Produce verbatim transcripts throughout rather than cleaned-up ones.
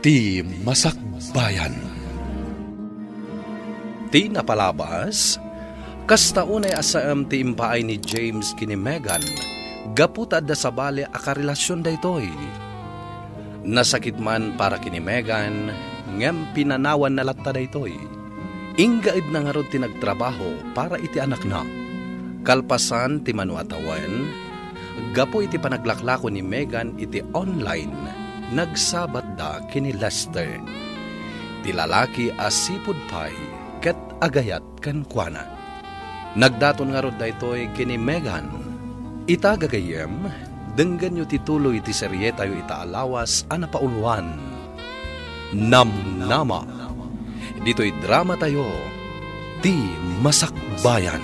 Ti Masakbayan. Ti napalabas, kasta unay a saem ti impaay ni James ken ni Megan, gapu ta adda sabali a karelasion daytoy. Nasakit man para ken ni Megan, ngem pinanawanna latta daytoy. Inggaedna ngarud ti nagtrabaho para iti anakna. Kalpasan ti mano a tawen, gapu iti panaglaklako ni Megan iti online, nagsabatda ken ni Lester. Ti lalaki a sipud pay ket agayat kenkuana. Nagdaton ngarud daytoy ken ni Megan. Ita gagayyem, denggenyo ti tuloy ti serietayo ita a lawas a napauluan, Namnama. Ditoy dramatayo, Ti Masakbayan.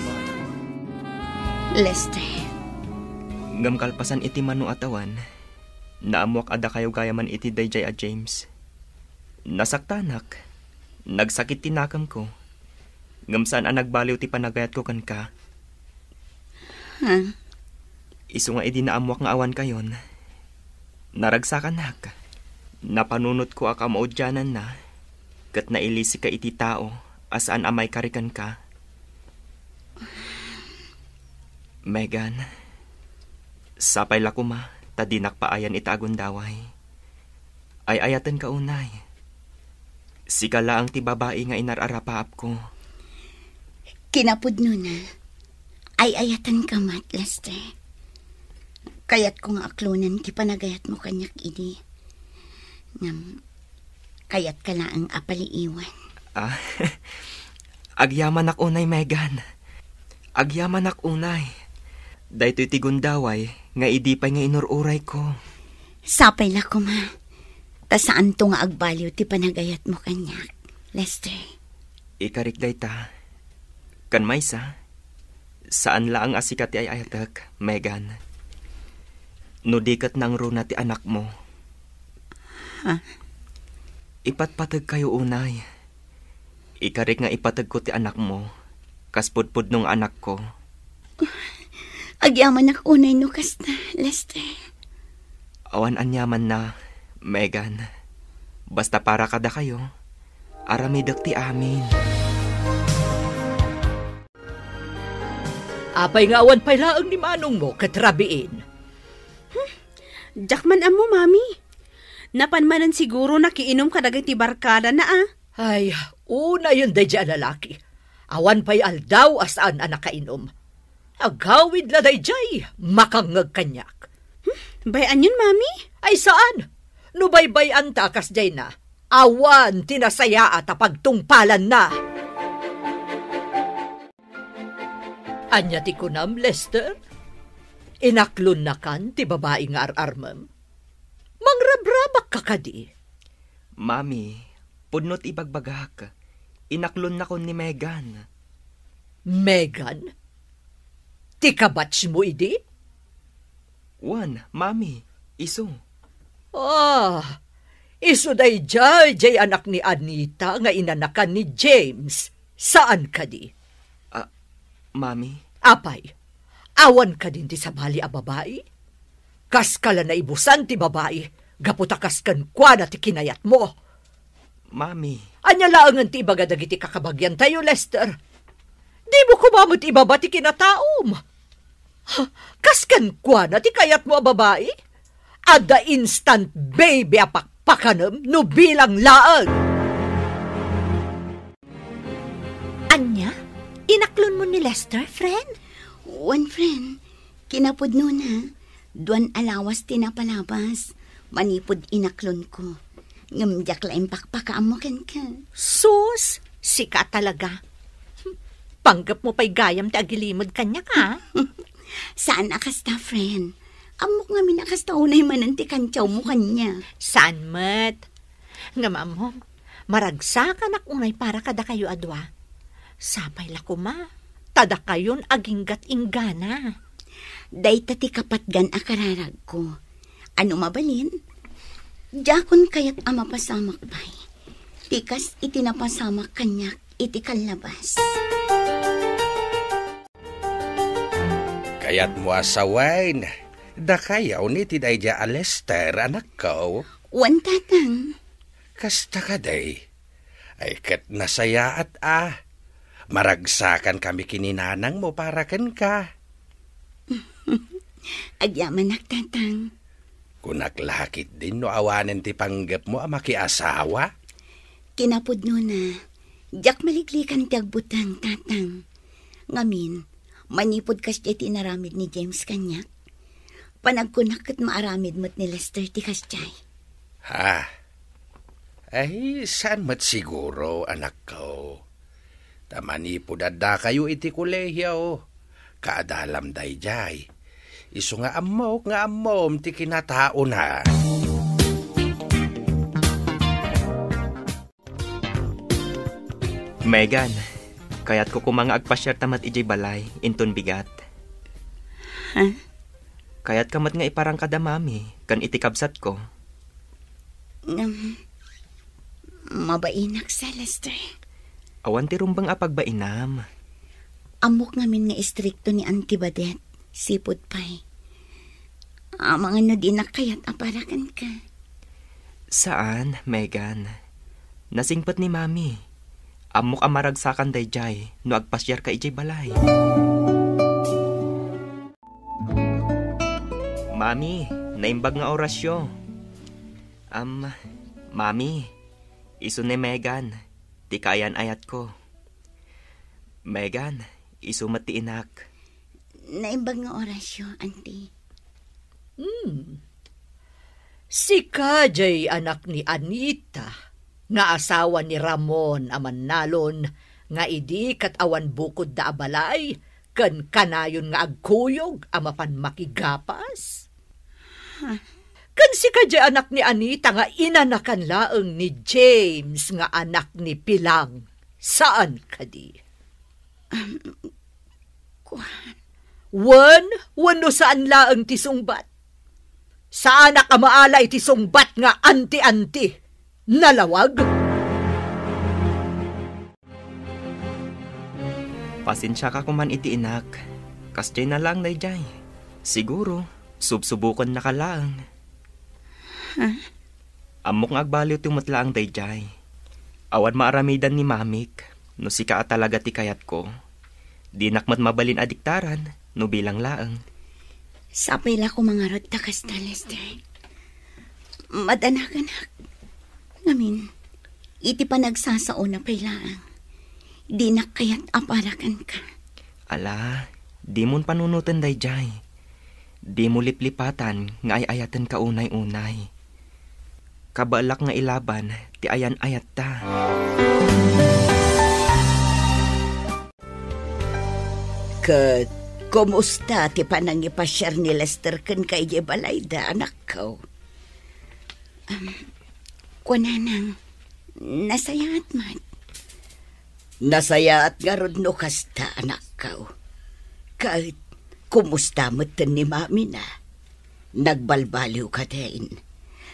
Lester. Ngem kalpasan iti mano a tawen, naammoak a dakayo gayamen iti daydiay a James. Nasaktanak, nagsakit ti nakemko, ngem saan a nagbaliw ti panagayatko kenka. Ha? Isu nga idi naammoak nga awan kayon, naragsakanak. Napanunotko a kamaudiananna, ket nailisika iti tao a saan a maikari kenka. Megan, sapay la koma ta dinak paayan ita a gundaway. Ay-ayatenka unay. Sika laeng ti babai nga inar-arapaapko. Kinapudnona, ay-ayatenka met, Lester. Kayatko nga aklonen ti panagayatmo kaniak idi. Ngem, kayatka laeng a paliiwen. Ah, agyamanak unay, Megan. Agyamanak unay. Daytoy ti gundaway nga idi pay nga inur-urayko. Sapay la koma. Ta saanto nga agbaliw ti panagayatmo kaniak, Lester. Ikarik dayta. Ken maysa, saan laeng a sika ti ay-ayatek, Megan. No di ket nangruna ti anakmo. Ha? Ipatpategkayo unay. Ikarik nga ipategko ti anakmo, kas pudpudno nga anakko. Agyamanak unay no kasta, Lester. Awan aniamanna, Megan. Basta para kadakayo, aramidek ti amin. Apay nga awan pay laeng ni manongmo ket rabiin? Hmm, diak man ammo, Mami. Napan manen siguro nakiinom kadagiti barkadana, a. Ay, unayen daydiay a lalaki. Awan pay aldaw a saan a nakainom. Agawid la daydiay, makangngeg kaniak. Hmm, bay-anyon, Mami? Ay, saan? No baybay-anta a kasdiayna, awan ti nasayaat a pagtungpalanna. Ania ti kunam, Lester? Inaklonnakan ti babai nga ar-armem? Mangrabrabakka kadi? Mami, pudno ti ibagbagak. Inaklonnakon ni Megan. Megan? Ti kabatchmo idi? Wen, Mami, isu. Ah, isu daydiay, diay anak ni Anita nga inanakan ni James. Saan kadi? Ah, Mami? Apay, awan kadin ti sabali a babai? Kaska la naibusan ti babai, gapu ta kas kenkuana ti kinayatmo. Mami. Ania laengen ti ibaga dagiti kakabagiantayo, Lester? Dimo koma met ibaba ti kinataom. Ha, kas kenkuana ti kayatmo a babai? Adda instant baby a pakpakanem no bilang laeng. Ania? Inaklonmo ni Lester, friend? Wen, friend. Kinapudnona, duan a lawas ti napalabas. Manipud inaklonko. Ngem diak la impakpakaammo kenka. Sus, sika talaga. Panggepmo pay gayam ti agilimed kaniak, a? Saan a kasta, friend. Ammok ngamin a kasta unay manen ti kantiawmo kaniak. Saan met? Ngem ammom, maragsakanak unay para kadakayo a dua. Sapay la koma, ta dakayon aginggat inggana. Dayta ti kapatgan a kararagko. Ano mabalin? Diakon kayat a mapasamak pay. Ti kas iti napasamak kaniak iti kallabas. Kayatmo a sawen, dakayo ni ti daydiay a Lester, anakko? Wen, tatang. Kasta kadi? Ay, ket nasayaat a. Maragsakankami ken ni nanangmo para kenka. Agyamanak, Tatang. Kunak la ketdin no awanen ti panggepmo a makiasawa? Kinapudnona, diak maliklikan ti agbuteng, Tatang. Ngamin, manipud kasdiay ti inaramid ni James kaniak, panagkunak ket maaramid met ni Lester ti kasdiay. Ha? Ay, saan met siguro, anakko. Ta manipud addakayo iti kolehio, kaadalam daydiay. Isu nga ammok nga ammom ti kinataona. Megan, kayatko koma nga agpasiarta met idiay balay, inton bigat. Ha? Kayatka met nga iparang kada Mami ken iti kabsatko? Ngem, mabainak sa, Lester. Awan ti rumbeng a pagbainam. Ammok ngamin nga istrikto ni Auntie Badet, sipud pay. Amangan no dinak kayat a para kenka. Saan, Megan. Nasingpet ni Mami. Ammok a maragsakan daydiay no agpasiarka idiay balay. Mami, naimbag nga orasyo. Am, Mami, isu ni Megan, ti kaayan-ayatko. Megan, isu met ti inak. Naimbag nga orasyo, Auntie. Hmm. Sika jay anak ni Anita, nga asawa ni Ramon a mannalon, nga idi ket awan bukodda a balay, ken kanayon nga agkuyog a mapan makigapas? Ha? Ken sika jay anak ni Anita nga inanakan laeng ni James nga anak ni Pilang, saan kadi? Um, kuan. Wen, wenno saan laeng ti sungbat? Saanak a maala iti sungbat nga anti-anti. Nalawag? Pasensiaka koman iti inak. Kasdiay na laeng daydiay. Siguro, subsubokennaka laeng. Ha? Ammok nga agbaliwto met laeng daydiay. Awan maaramidan ni Mamik no sika a talaga ti kayatko. Dinak met mabalin a diktaran no bilang laeng. Sapay la koma ngarud ta kasta, Lester. Madanaganak. Ngamin, iti panagsasaona pay laeng, dinak kayat a para kenka. Ala, dimon panunoten daydiay. Dimo liplipatan nga ay-ayatenka unay-unay. Kabaelak nga ilaban ti ayan-ayatta. Ket kumusta ti panangipasiar ni Lester kenka idiay balayda, anakko? Um, kunanang, nasayaat met. Nasayaat ngarud no kasta, anakko. Ket kumusta metten ni mamina? Nagbalbaliw kadin?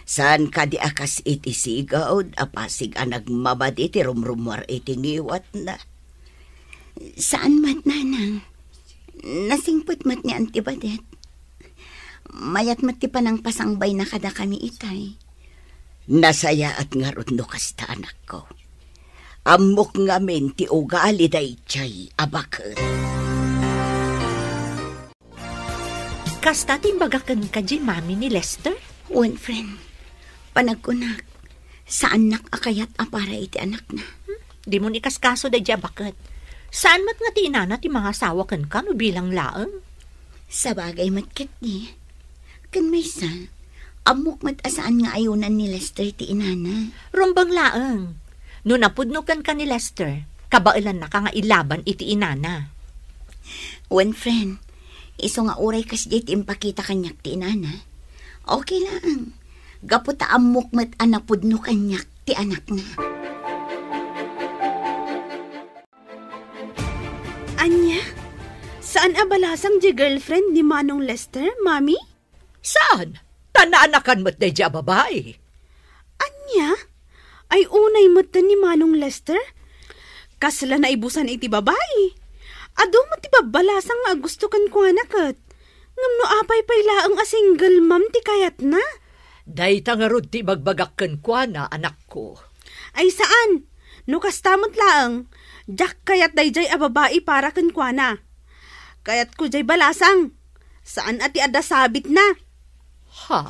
Saan kadi a kas iti sigud a pasig a nagmamadi ti rumrumuar iti ngiwatna? Saan met, nanang. Nasingpet met ni Auntie Badet. Mayat met ti panangpasangbayna kadakami itay. Nasayaat ngarud no kasta, anakko. Ammok ngamin ti ugali daydiay a baket. Kasta ti imbaga kenka diay mami ni Lester? Wen, friend. Panagkunak, saannak a kayat a para iti anakna. Hmm? Dimon ikaskaso daydiay a baket. Saan met nga ti inana ti mangasawa kenka no bilang laeng? Sabagay met ketdi. Ken maysa, ammok met a saan nga ayonan ni Lester ti inana. Rumbeng laeng. No napudno kenka ni Lester, kabaelannaka nga ilaban iti inana. Wen, friend, isu nga uray kasdiay ti impakita kaniak ti inana, okay laeng. Gapu ta ammok met a napudno kaniak ti anakna. Ania? Saan a balasang diay girlfriend ni Manong Lester, Mami? Saan? Ta naanakan met daydiay a babai. Ania? Ay, unay metten ni Manong Lester? Kasla naibusan iti babai. Adu met ti babbalasang nga agusto kenkuana ket. Ngem no apay pay laeng a single mom ti kayatna, Dayta ngarud ti ibagbagak kenkuana, anakko. Ay, saan! No kasta met laeng, diak kayat daydiay a babai para kenkuana. Kayatko diay balasang. Saan a ti adda sabitna. Ha?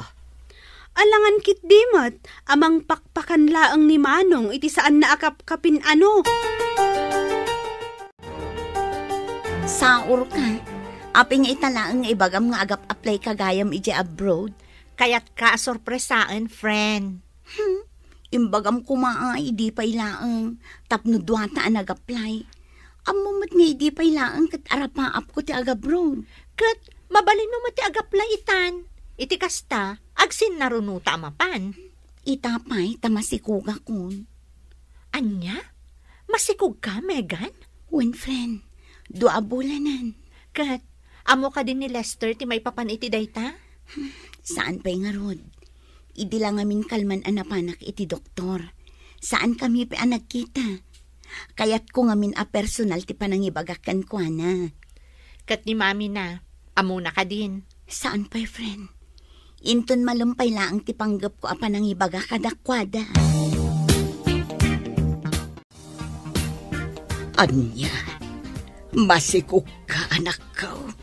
Alangan ketdi met a mangpakpakan laeng ni Manong iti saanna a kapkapin-ano. Saurka. Apay nga ita laeng nga ibagam nga agap-apply ka gayam idiay abroad? Kayatka a sorpresaen, friend. Hmm, imbagam koma a idi pay laeng tapno duata a nag-apply. Ammom met nga idi pay laeng ket arapaapko ti agabroad. Ket mabalinmo met ti ag-apply itan. Iti kasta, agsinnarunota a mapan. Ita pay ta masikogakon. Ania? Masikogka, Megan? Wen, friend. Dua a bulanen. Ket, ammo kadi ni Lester ti maipapan iti dayta? Saan pay ngarud. Idi la ngamin kalman a napanak iti doktor. Saankami pay a nagkita. Kayatko ngamin a personal ti panangibagak kenkuana. Ket ni Mami na, ammona kadin? Saan pay, friend. Inton malem pay laeng ti panggepko a panangibaga kadakuada. Ania? Masikogka, anakko?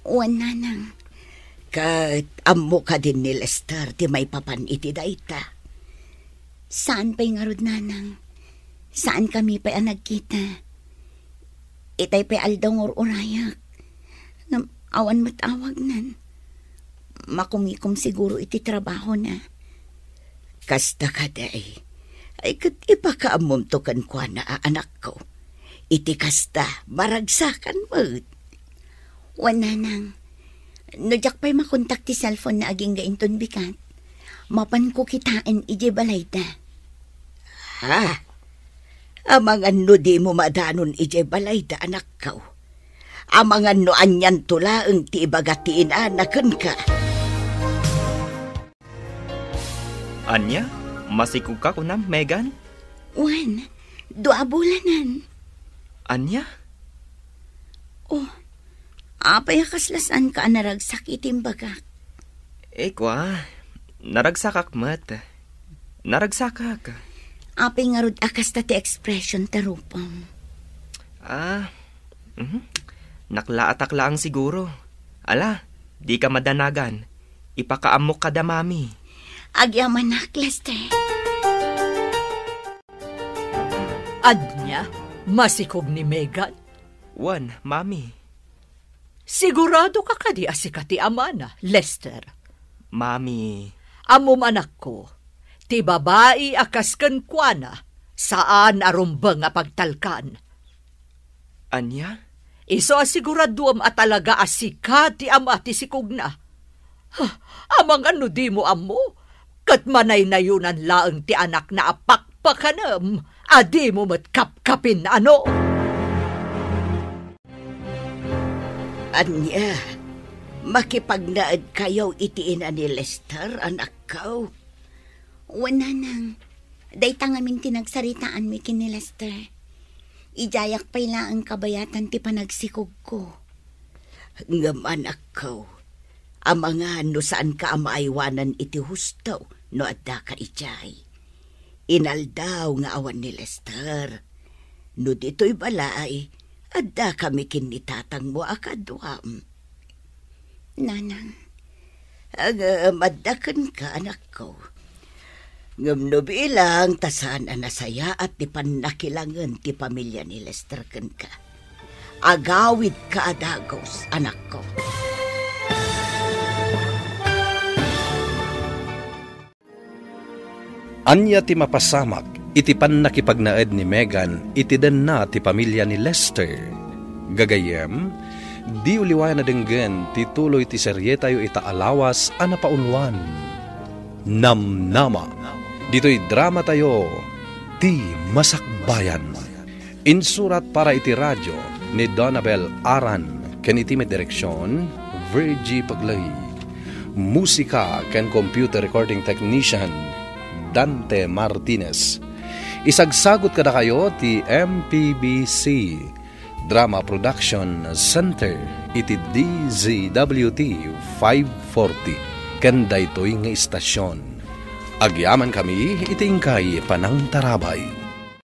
Wen, nanang. Ket ammo kadin ni Lester ti maipapan iti dayta? Saan pay ngarud, nanang. Saankami pay a nagkita. Itay pay aldaw nga ur-urayak. Ngem awan met awagnan. Makumikom siguro iti trabahona. Kasta kadi. Ay, ket ipakaammomto kenkuana a anakko. Iti kasta, maragsakan met. Wen, nanang. No diak pay makontak ti cellphone na agingga inton bigat, mapanko kitaen idiay balayda. Ha? Amangan no dimo madanon idiay balayda, anakko. Amangan no anianto laeng ti ibaga ti inana kenka. Ania? Masikogka kunam, Megan? Wen, dua a bulanen. Ania? Oh, apay a kasla saanka a naragsak iti imbagak? Eh, kua, naragsakak met. Naragsakak. Apay ngarud a kasta ti expression ta rupam? Ah, mhm. Naklaatak laeng siguro. Ala, dika madanagan. Ipakaammok kada Mami. Agyamanak, Lester. Ania? Masikog ni Megan? Wen, Mami. Sigurado ka kadi a sika ti amana, Lester? Mami. Ammom, anakko, ti babai a kas kenkuana, saan a rumbeng a pagtalkan. Ania? Isu a siguraduem a talaga a sika ti ama ti sikogna. Ha, amangan no dimo ammo, ket manaynayonan laeng ti anakna a pakpakanem a dimo met kapkapin-ano. Ania, makipagnaedkayo iti ina ni Lester, anakko? Wen, nanang, dayta ngamin ti nagsaritaanmi ken ni Lester. Idiayak pay laeng kabayatan ti panagsikogko. Ngem, anakko, amangan no saanka a maaywanan iti husto no addaka idiay. Inaldaw nga awan ni Lester. No ditoy balay, addakami ken ni tatangmo a kaduam. Nanang, ag-, madda kenka, anakko. Ngem no bilang ta saan a nasayaat ti pannakilangen ti pamilia ni Lester kenka, agawidka a dagus, anakko. Ania ti mapasamak iti pannakipagnaed ni Megan iti denna ti pamilia ni Lester? Gagayyem, diyo liwayan a denggen ti tuloy ti serietayo ita a lawas a napauluan, Namnama. Ditoy dramatayo, Ti Masakbayan. Insurat para iti radio ni Donabel Aran ken iti met direksion, Virgie Paglay. Musika ken computer recording technician, Dante Martinez. Isagsagut kadakayo ti M P B C Drama Production Center iti D Z W T five forty. ken daytoy nga istasion. Agyamankami iti inkay panangtarabay.